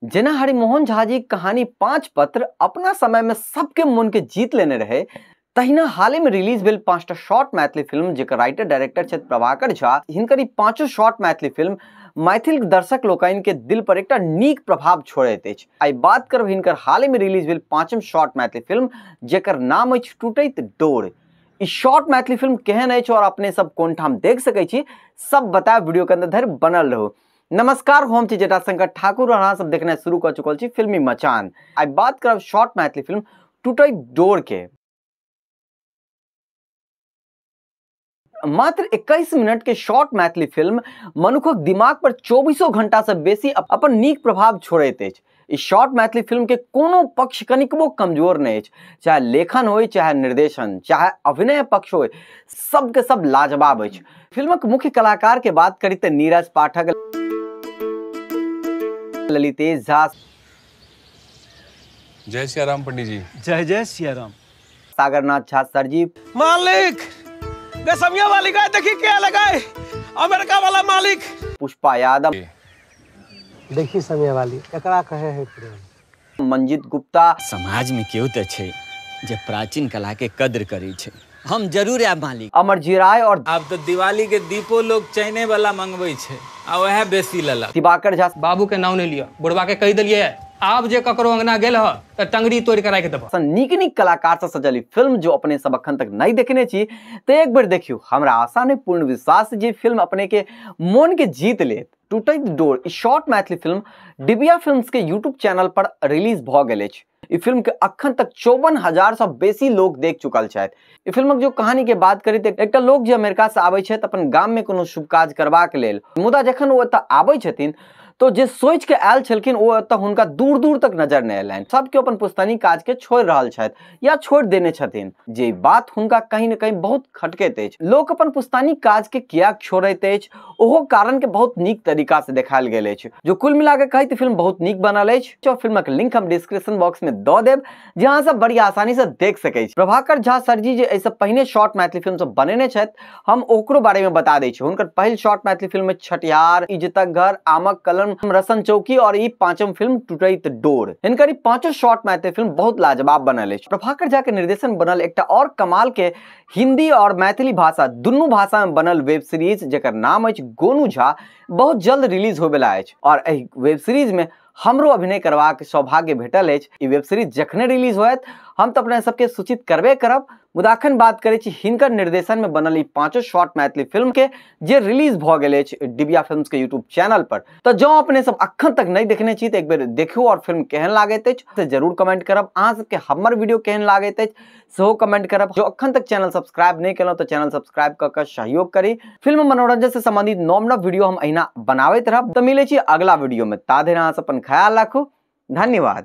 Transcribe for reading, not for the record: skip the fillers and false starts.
जेना हरिमोहन झा जी कहानी 5 पत्र अपना समय में सबके मन के जीत लेने रहे, तहिना हाल में रिलीज भेल 5टा शॉर्ट मैथिली फिल्म जेकर राइटर डायरेक्टर छथि प्रभाकर झा। हिनकर ई 5 शॉर्ट मैथिली फिल्म मैथिल दर्शक लोकनि के दिल पर एकटा नीक प्रभाव छोड़ैत अछि। आइ बात करब हिनकर हाल में रिलीज भेल 5म शॉर्ट मैथिली फिल्म जेकर नाम अछि टूटैत डोर। ई शॉर्ट मैथिली फिल्म केहन अछि और अपने सब कोन ठाम देख सकै छी, सब बतायब, वीडियो के अंदर धरि बनल रहू। नमस्कार, हम छी जटाशंकर ठाकुर और अहाँ सब देखनाइ शुरू कऽ चुकल छी फिल्मी मचान। आइ बात करब शॉर्ट मैथिली फिल्म टूटैत डोर के। मात्र 21 मिनट के शॉर्ट मैथिली फिल्म मनुखक दिमाग पर 24 घंटा से बेसी अपन नीक प्रभाव छोड़ैत अछि। इस शॉर्ट मैथिली फिल्म के कोनो पक्ष कनिकबो कमजोर नहीं अछि, चाहे लेखन हो, चाहे निर्देशन, चाहे अभिनय पक्ष हो, सबके सब लाजवाब अछि। फिल्मक मुख्य कलाकार के बात करी तो नीरज पाठक, ललितेश झा, जय सियाराम पंडित जी, जय जय सियाराम, सागरनाथ झा सर जी, मालिक बेसमिया वाली गाय देखी क्या लगाए, अमेरिका वाला मालिक, पुष्पा यादव, देखी समिया वाली एकरा कहे है प्रेम, मंजीत गुप्ता। समाज में क्यों तो छे जे प्राचीन कला के कद्र करी छे, हम जरूर आब मालिक। अमरजी राय और अब तो दिवाली के दीपो लोग चैने वाला मंगवे छे आ वह बेसी ललक। दिवाकर झा, बाबू के नाम नहीं लिया, बुढ़वा के कह दिलिए आप जे ककरो अंगना गेल ह त टंगड़ी तोड़ के राख देब। नीक नीक कलाकार से सजल फिल्म जो अपने सब अखन तक नहीं देखने छी तो एक बेर देखियो, हमरा आशा नहीं पूर्ण विश्वास जे फिल्म अपने के मन के जीत लेत। टूटैत डोर शॉर्ट मैथिली फिल्म डिबिया फिल्म्स के यूट्यूब चैनल पर रिलीज भ गेल अछि। ई फिल्म के अखन तक 54,000 से बेसी लोग देख चुकल छथि। ई फिल्मक जो कहानी के बात करी त एकटा लोग जे अमेरिका से आबै छथि अपन गाम में कोनो शुभ काज करबाक लेल, मुदा जखन ओ एतऽ आबै छथिन तो जे सोच के आयल छलखिन ओ एतऽ हुनका दूर दूर तक नजर नहीं अयलनि। सब केओ अपन पुश्तैनी काज के छोड़ि रहल छथि या छोड़ि देने छथिन, जे बात हुनका कहीं न कहीं बहुत खटकैत अछि। लोक अपन पुश्तैनी काज के किया छोड़ैत अछि ओहो कारण के बहुत नीक तरीका से देखायल गेल अछि। जो कुल मिला के कही तऽ फिल्म बहुत नीक बनल अछि। और फिल्मक लिंक हम डिस्क्रिप्शन बॉक्स में दऽ देब, जहाँ सब बड़ी आसानी से देख सकै छी। प्रभाकर झा सर जी जे एहिसँ पहिने शॉर्ट मैथिली फिल्म सब बनेने छथि, हम ओकरो बारे में बता दै छी। हुनकर पहिल शॉर्ट मैथिली फिल्म में छठिहार, इज्जतक घर, आमक कलम, रसन चौकी और ई 5म फिल्म टूटैत डोर। हिनकर ई 5 शॉर्ट मैथिली फिल्म बहुत लाजवाब बनल अछि। प्रभाकर झा के निर्देशन बनल एकटा और कमाल के हिंदी और मैथिली भाषा दुनू भाषा में बनल वेब सीरीज जेकर नाम अछि गोनू झा, बहुत जल्द रिलीज होयवला अछि। और एहि वेब सीरीज में हमरो अभिनय करबाक सौभाग्य भेटल अछि। ई वेब सीरीज जखने रिलीज होयत हम तऽ अपने सबके सूचित करबे करब, मुदा अखन बात करै छी हिनकर निर्देशन में बनल ई 5 शॉर्ट मैथिली फिल्म के जे रिलीज भऽ गेल अछि डिबिया फिल्म्स के यूट्यूब चैनल पर। तऽ जँ अपने सब अखन तक नहीं देखने छी तऽ एक बेर देखियौ और फिल्म केहन लागैत अछि से जरूर कमेंट करब। अहाँ सबके हमर वीडियो केहन लागैत अछि सेहो कमेंट करब। जो अखन तक चैनल सब्सक्राइब नहीं केलहुँ तऽ चैनल सब्सक्राइब कऽ कऽ सहयोग करी। फिल्म मनोरंजन से संबंधित नव नव वीडियो हम अहिना बनाबैत रहब। तऽ मिलै छी अगला वीडियो में, ता धरि अहाँ सब अपन ख्याल राखू। धन्यवाद।